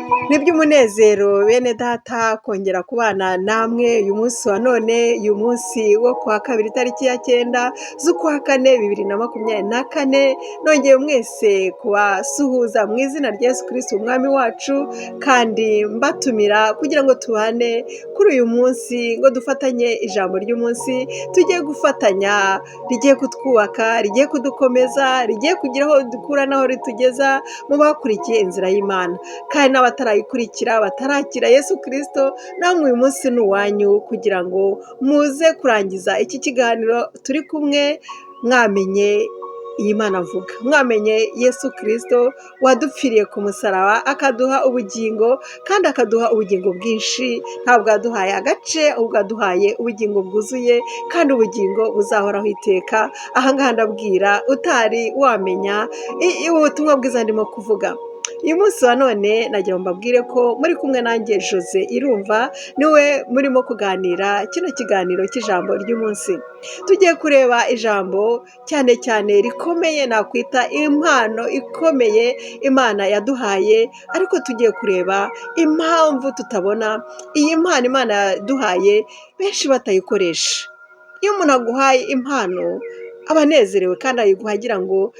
Ni iby'umunezero bene data kongera kubana namwe uyu munsi wa none, uyu munsi wo kuwa kabiri tariki ya 9 z'ukwa 4 2024, nongeye mwese kubasuhuza mu izina rya Yesu Kristo umwami wacu, kandi mbatumira kugira ngo tubane kuri uyu munsi ngo dufatanye ijambo ry'umunsi, tugiye gufatanya rigiye kutwubaka, rigiye kudukomeza, rigiye kugira aho dukura n'aho ritugeza mu bakurikiye inzira y'Imana, kandi n'abatarayikurikira batarakira Yesu Kristo, namwe uyu munsi ni uwanyu kugira ngo muze kurangiza iki kiganiro turi kumwe mwamenye iyi Mana avuga, mwamenye Yesu Kristo wadupfiriye ku musaraba akaduha ubugingo kandi akaduha ubugingo bwinshi, ntabwo yaduhaye agace ahubwo yaduhaye ubugingo bwuzuye kandi ubugingo buzahoraho iteka. Aha ngaha ndabwira utari wamenya ubutumwa bwiza ndimo kuvuga. Uyu munsi wa none nagira ngo mbabwire ko muri kumwe nanjye Jose Irumva, niwe murimo kuganira kino kiganiro cy'ijambo ry'umunsi. Tugiye kureba ijambo cyane cyane rikomeye nakwita impano ikomeye Imana yaduhaye, ariko tugiye kureba impamvu tutabona iyi mpano Imana yaduhaye benshi batayikoresha. Iyo umuntu aguhaye impano aba anezerewe kandi ayiguha agira ngo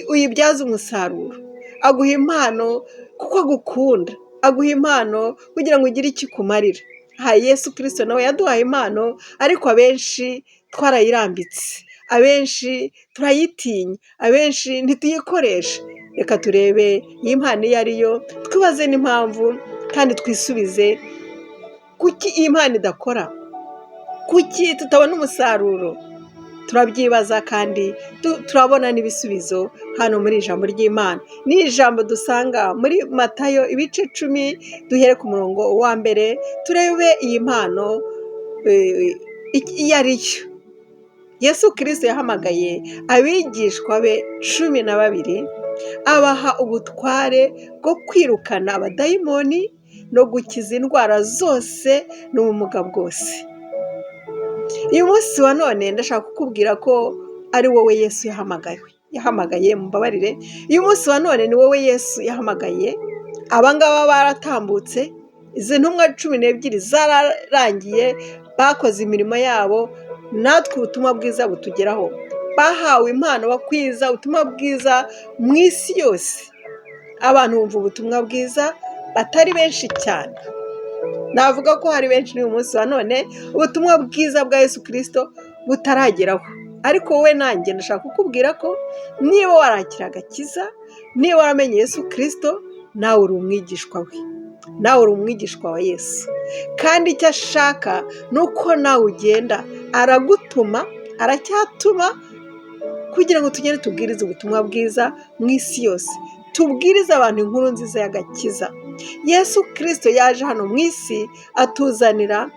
uyibyaze umusaruro. Aguha impano kuko agukunda, aguha impano kugira ngo ugire icyo ikumarira. Aha Yesu Kristo nawe yaduhaye impano, ariko abenshi twarayirambitse, abenshi turayitinya, abenshi ntituyikoresha. Reka turebe iyi mpano iyo ari yo, twibaze n'impamvu kandi twisubize kuki iyi mpano idakora, kuki tutabona umusaruro. Turabyibaza kandi turabona n'ibisubizo hano muri ijambo ry'Imana. Ni ijambo dusanga muri Matayo ibice 10, duhere ku murongo wa 1, turebe iyi mpano iyo ari yo. Yesu Kristo yahamagaye abigishwa be 12, abaha ubutware bwo kwirukana abadayimoni no gukiza indwara zose n'ubumuga bwose. Uyu munsi wa none ndashaka kukubwira ko ari wowe Yesu yahamagaye, mumbabarire, uyu munsi wa none ni wowe Yesu yahamagaye, aba ngaba baratambutse, izi ntumwa 12 zararangiye, bakoze imirimo yabo, natwe ubutumwa bwiza butugeraho. Bahawe impano bakwiza ubutumwa bwiza mu isi yose. Abantu bumva ubutumwa bwiza batari benshi cyane. Navuga ko hari benshi n'uyu munsi wa none ubutumwa bwiza bwa Yesu Kristo butarageraho, ariko wowe nanjye ndashaka kukubwira ko niba warakira agakiza, niba waramenye Yesu Kristo, nawe uri umwigishwa we, nawe uri umwigishwa wa Yesu, kandi icyo ashaka ni uko nawe ugenda, aragutuma, aracyatuma kugira ngo tugende tubwirize ubutumwa bwiza mu isi yose, tubwirize abantu inkuru nziza y'agakiza. Yesu Kristo yaje hano mu isi atuzanira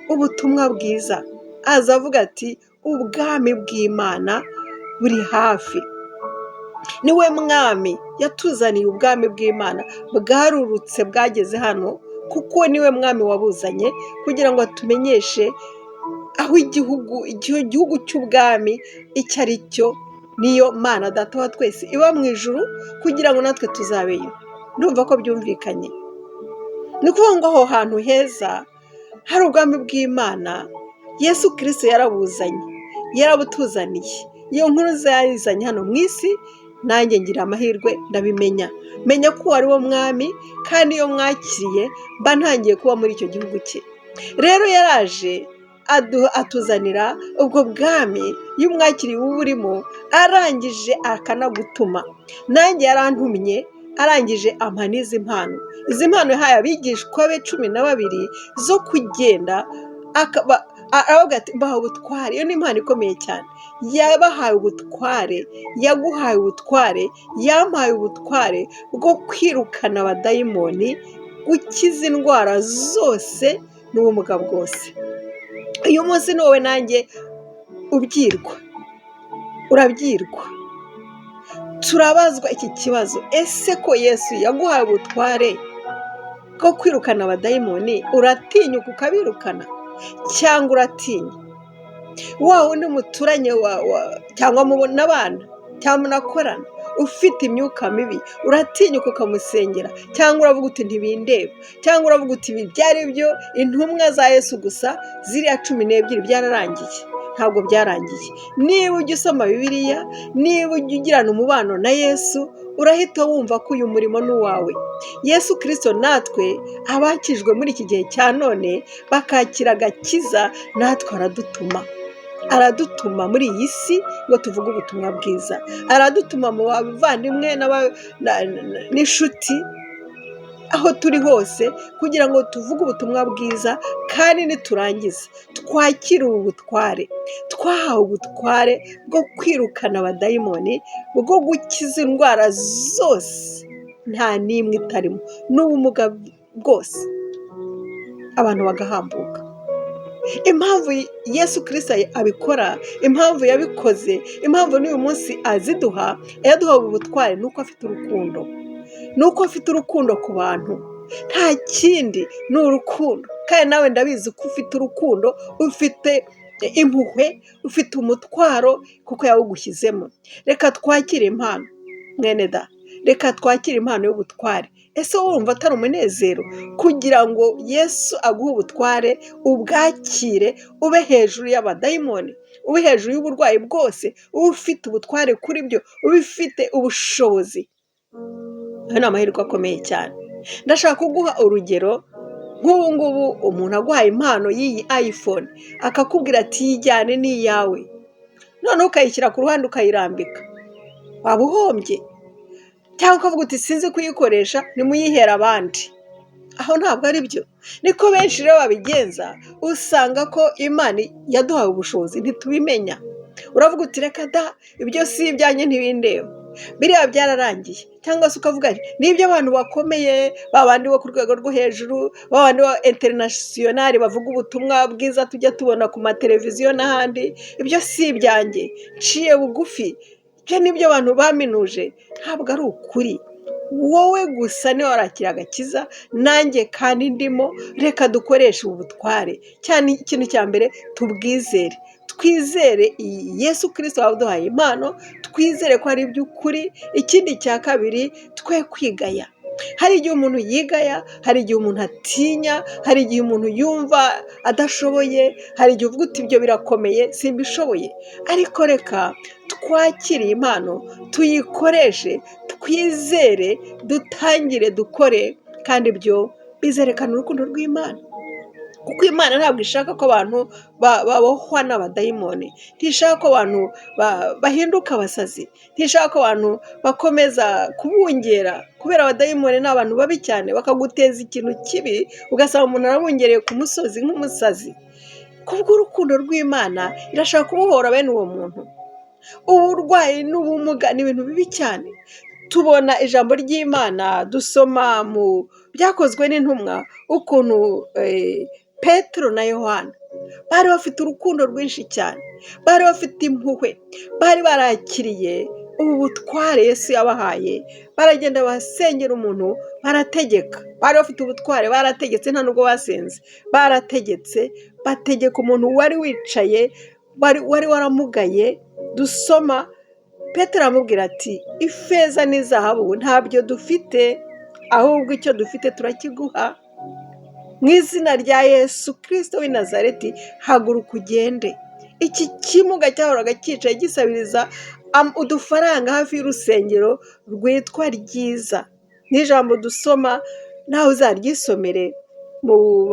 ubutumwa bwiza, aza avuga ati ubwami bw'Imana buri hafi. Niwe mwami yatuzaniye ubwami bw'Imana, bwarurutse bwageze hano kuko niwe mwami wabuzanye kugira ngo atumenyeshe aho igihugu cy'ubwami icyo ari cyo, niyo Mana Data wa twese iba mu ijuru kugira ngo natwe tuzabeyo. Ndumva ko byumvikanye. Ni ukuvuga ngo aho hantu heza hari ubwami bw'Imana, Yesu Kristo yarabuzanye, yarabutuzaniye. Iyo nkuru yayizanye hano mu isi, nanjye ngira amahirwe ndabimenya, menya ko uwo ari wo mwami, kandi iyo mwakiriye mba ntangiye kuba muri icyo gihugu cye. Rero yaraje atuzanira ubwo bwami, iyo umwakiriye uba urimo, arangije akanagutuma. Nanjye yarantumye, arangije ampa n'izi mpano. Izi mpano yahaye abigishwa be 12 zo kugenda, aravuga ati mbaha ubutware. Iyo ni impano ikomeye cyane. Yabahaye ubutware, yaguhaye ubutware, yampaye ubutware bwo kwirukana abadayimoni, gukiza indwara zose n'ubumuga bwose. Uyu munsi ni wowe nanjye ubyirwa, urabyirwa. Turabazwa iki kibazo, ese ko Yesu yaguhaye ubutware bwo kwirukana abadayimoni, uratinyuka ukabirukana cyangwa uratinya? Wa wundi muturanye cyangwa mubona abana cyangwa munakorana, ufite imyuka mibi, uratinyuka ukamusengera, cyangwa uravuga uti ntibindeba, cyangwa uravuga uti ibi byari byo intumwa za Yesu gusa, ziriya 12 byararangiye. Ntabwo byarangiye. Niba ujya usoma Bibiliya, niba ujya ugirana umubano na Yesu, urahita wumva ko uyu murimo ni uwawe. Yesu Kirisito natwe abakijwe muri iki gihe cya none bakakira agakiza, natwe aradutuma. Aradutuma muri iyi si ngo tuvuge ubutumwa bwiza. Aradutuma mu bavandimwe n'inshuti aho turi hose kugira ngo tuvuge ubutumwa bwiza, kandi niturangiza twakire ubu butware. Twahawe ubutware bwo kwirukana abadayimoni, bwo gukiza indwara zose, nta n'imwe itarimo, n'ubumuga bwose, abantu bagahambuka. Impamvu Yesu Kirisito abikora, impamvu yabikoze, impamvu n'uyu munsi aziduha, yaduhawe ubu butware ni uko afite urukundo. Ni uko afite urukundo ku bantu, nta kindi, ni urukundo. Kandi nawe ndabizi ko ufite urukundo, ufite impuhwe, ufite umutwaro kuko yawugushyizemo. Reka twakire impano mwene da, reka twakire impano y'ubutware. Ese wowe wumva atari umunezero kugira ngo Yesu aguhe ubutware, ubwakire, ube hejuru y'abadayimoni, ube hejuru y'uburwayi bwose, ube ufite ubutware kuri byo, ube ufite ubushobozi. Ayo ni amahirwe akomeye cyane. Ndashaka kuguha urugero nk'ubu ngubu umuntu aguhaye impano y'iyi iPhone akakubwira ati yijyane ni iyawe, noneho ukayishyira ku ruhande ukayirambika, waba uhombye. Cyangwa ukavuga uti sinzi kuyikoresha nimuyihere abandi. Aho ntabwo ari byo. Niko benshi rero babigenza, usanga ko Imana yaduhaye ubushobozi ntitubimenya. Uravuga uti reka da, ibyo si ibyanjye ntibindeba, biriya byararangiye. Cyangwa se ukavuga ni iby'abantu bakomeye, ba bandi bo ku rwego rwo hejuru, ba bandi ba international bavuga ubutumwa bwiza tujya tubona ku mateleviziyo n'ahandi, ibyo si ibyanjye, nciye bugufi, ibyo ni byo abantu baminuje. Ntabwo ari ukuri. Wowe gusa niba warakira agakiza, nanjye kandi ndimo, reka dukoreshe ubu butware. Cyane ikintu cya mbere tubwizere, twizere Yesu Kirisito waduhaye impano, twizere ko ari iby'ukuri. Ikindi cya kabiri, twe kwigaya. Hari igihe umuntu yigaya, hari igihe umuntu atinya, hari igihe umuntu yumva adashoboye, hari igihe uvuga uti ibyo birakomeye simbishoboye. Ariko reka twakire iyi impano, tuyikoreshe, twizere, dutangire dukore, kandi ibyo bizerekana urukundo rw'Imana. Kuko Imana ntabwo ishaka ko abantu babohwa n'abadayimoni, ntishaka ko abantu bahinduka abasazi, ntishaka ko abantu bakomeza kubungera, kubera abadayimoni ni abantu babi cyane, bakaguteza ikintu kibi, ugasanga umuntu arabungereye ku musozi nk'umusazi. Kubw'urukundo rw'Imana irashaka kubohora bene uwo muntu. Uburwayi n'ubumuga ni ibintu bibi cyane. Tubona ijambo ry'Imana dusoma mu byakozwe n'intumwa ukuntu Petero na Yohana bari bafite urukundo rwinshi cyane, bari bafite impuhwe, bari barakiriye ubu butware Yesu yabahaye, baragenda basengera umuntu barategeka, bari bafite ubutware barategetse, nta nubwo basenze, barategetse, bategeka umuntu wari wicaye, wari waramugaye. Dusoma Petero aramubwira ati ifeza n'izahabu ntabyo dufite, ahubwo icyo dufite turakiguha, mu izina rya Yesu Kirisito w'i Nazareti haguruka ugende. Iki kimuga cyahoraga cyicaye gisabiriza udufaranga hafi y'urusengero rwitwa Ryiza. Ni ijambo dusoma, nawe uzaryisomere mu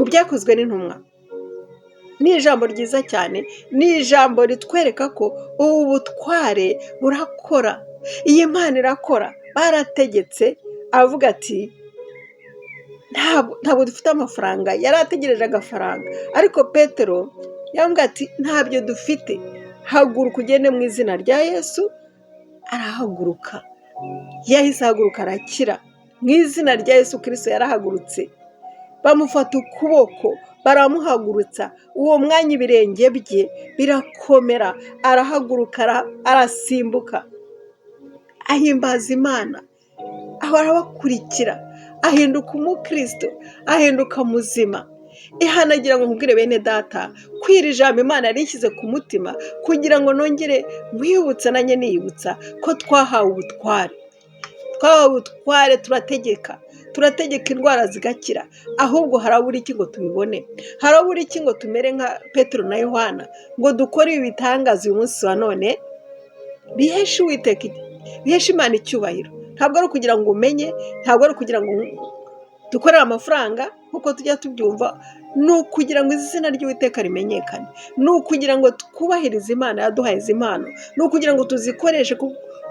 byakozwe n'intumwa. Ni ijambo ryiza cyane, ni ijambo ritwereka ko ubu butware burakora, iyi mpano irakora. Barategetse, avuga ati ntabwo dufite amafaranga, yari ategereje agafaranga, ariko Petero yambwiye ati ntabyo dufite, haguruka ugende mu izina rya Yesu. Arahaguruka, yahise ahaguruka arakira, mu izina rya Yesu Kirisito yarahagurutse, bamufata ukuboko baramuhagurutsa, uwo mwanya ibirenge bye birakomera, arahaguruka arasimbuka, ahimbaza Imana, arabakurikira, ahinduka umukristo, ahinduka muzima. Ihanagira ngo nkubwire bene data ko iri jambo Imana yarishyize ku mutima kugira ngo nongere nkwibutse, nanjye niyibutsa ko twahawe ubutware. Twahawe ubutware, turategeka, turategeka indwara zigakira. Ahubwo harabura iki ngo tubibone? Harabura iki ngo tumere nka Petero na Yohana, ngo dukore ibi bitangaza uyu munsi wa none biheshe Uwiteka, biheshe Imana icyubahiro? Ntabwo ari ukugira ngo umenye, ntabwo ari ukugira ngo dukorere amafaranga nk'uko tujya tubyumva, ni ukugira ngo izina ry'Uwiteka rimenyekane, ni ukugira ngo twubahirize Imana yaduhaye izi mpano, ni ukugira ngo tuzikoreshe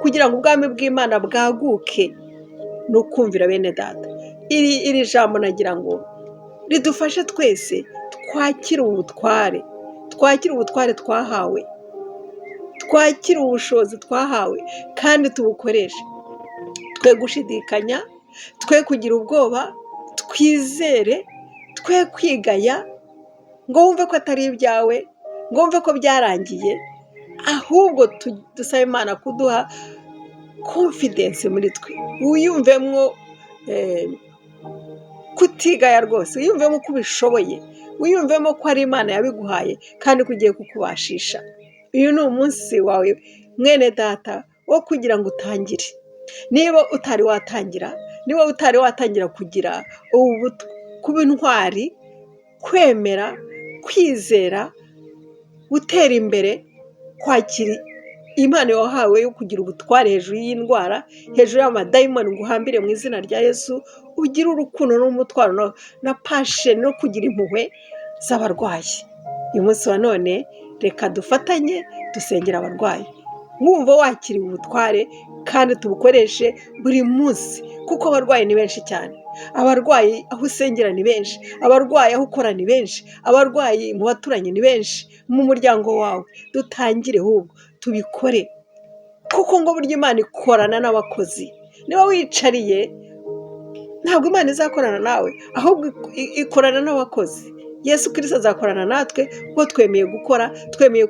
kugira ngo ubwami bw'Imana bwaguke. Ni ukumvira bene data. Iri jambo nagira ngo ridufashe twese twakire ubutware, twakire ubutware twahawe, twakire ubushobozi twahawe kandi tubukoreshe. Twe gushidikanya, twe kugira ubwoba, twizere, twe kwigaya ngo wumve ko atari ibyawe, ngo wumve ko byarangiye, ahubwo dusabe Imana kuduha confidence muri twe, wiyumvemo kutigaya rwose, wiyumvemo ko ubishoboye, wiyumvemo ko ari Imana yabiguhaye kandi ko igiye kukubashisha. Uyu ni umunsi wawe mwene data wo kugira ngo utangire. Niba utari watangira, niba utari watangira kugira kuba intwari, kwemera, kwizera, gutera imbere, kwakira impano wahawe yo kugira ubutware hejuru y'indwara, hejuru y'amadayimoni, ngo uhambire mu izina rya Yesu, ugire urukundo n'umutwaro na passion no kugira impuhwe z'abarwayi. Uyu munsi wa none reka dufatanye dusengera abarwayi. Wumva wakiriye ubutware kandi tubukoreshe buri munsi, kuko abarwayi ni benshi cyane. Abarwayi aho usengera ni benshi, abarwayi aho ukora ni benshi, abarwayi mu baturanyi ni benshi, mu muryango wawe. Dutangire ahubwo tubikore, kuko ngo burya Imana ikorana n'abakozi. Niba wicariye ntabwo Imana izakorana nawe, ahubwo ikorana n'abakozi. Yesu Kirisito azakorana natwe kuko twemeye gukora, twemeye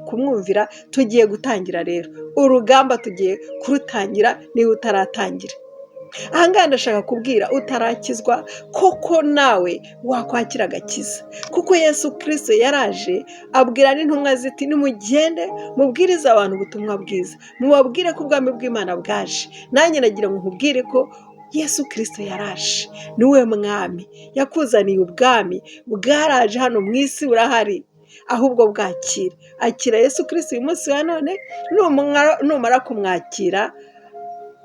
kumwumvira. Tugiye gutangira rero urugamba, tugiye kurutangira niba utaratangira. Aha ngaha ndashaka kubwira utarakizwa koko nawe wakwakira agakiza, kuko Yesu Kirisito yaraje abwira n'intumwa ziti: "Nimugende mubwirize abantu ubutumwa bwiza, mubabwire ko ubwami bw'Imana bwaje." Nanjye nagira ngo nkubwire ko Yesu Kirisito yaraje, niwe mwami yakuzaniye ubwami, bwaraje hano mu isi, burahari, ahubwo bwakira. Akira Yesu Kirisito uyu munsi wa none. Numara kumwakira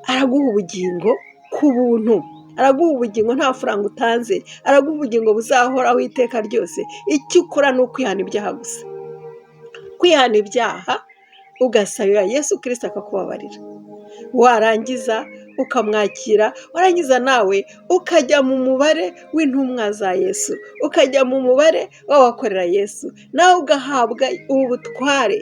araguha ubugingo ku buntu, araguha ubugingo nta faranga utanze, araguha ubugingo buzahoraho iteka ryose. Icyo ukora ni ukwihana ibyaha gusa, kwihana ibyaha ugasabira Yesu Kirisito akakubabarira, warangiza ukamwakira, warangiza nawe ukajya mu mubare w'intumwa za Yesu, ukajya mu mubare w'abakorera Yesu, nawe ugahabwa ubu butware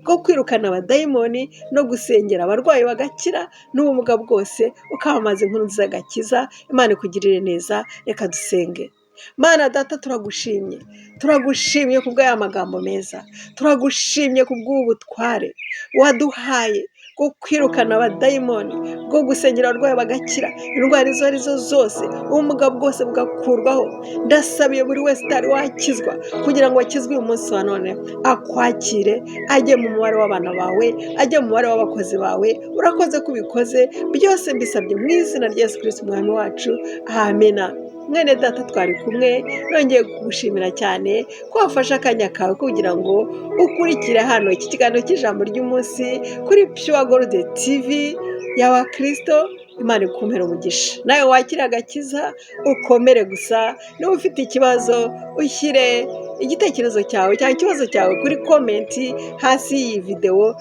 bwo kwirukana abadayimoni no gusengera abarwayi bagakira n'ubumuga bwose, ukamamaza inkuru nziza y'agakiza. Imana ikugirire neza. Reka dusenge. Mana Data, turagushimye, turagushimye kubw'aya magambo meza, turagushimye kubw'ubu butware waduhaye bwo kwirukana abadayimoni, bwo gusengera abarwayi bagakira indwara izo ari zo zose, ubumuga bwose bugakurwaho. Ndasabiye buri wese utari wakizwa kugira ngo akizwe uyu munsi wa none, akwakire, ajye mu mubare w'abana bawe, ajye mu mubare w'abakozi bawe. Urakoze ko ubikoze byose, mbisabye mu izina rya Yesu Kirisito umwami wacu, amena. Mwene data twari kumwe, nongeye kugushimira cyane ko wafashe akanya kawe kugira ngo ukurikire hano iki kiganiro cy'ijambo ry'umunsi kuri Pure Gold TV y'Abakirisito. Imana ikumpere umugisha, nawe wakire agakiza, ukomere gusa. Niba ufite ikibazo, ushyire igitekerezo cyawe cyangwa ikibazo cyawe kuri comment hasi y'iyi videwo.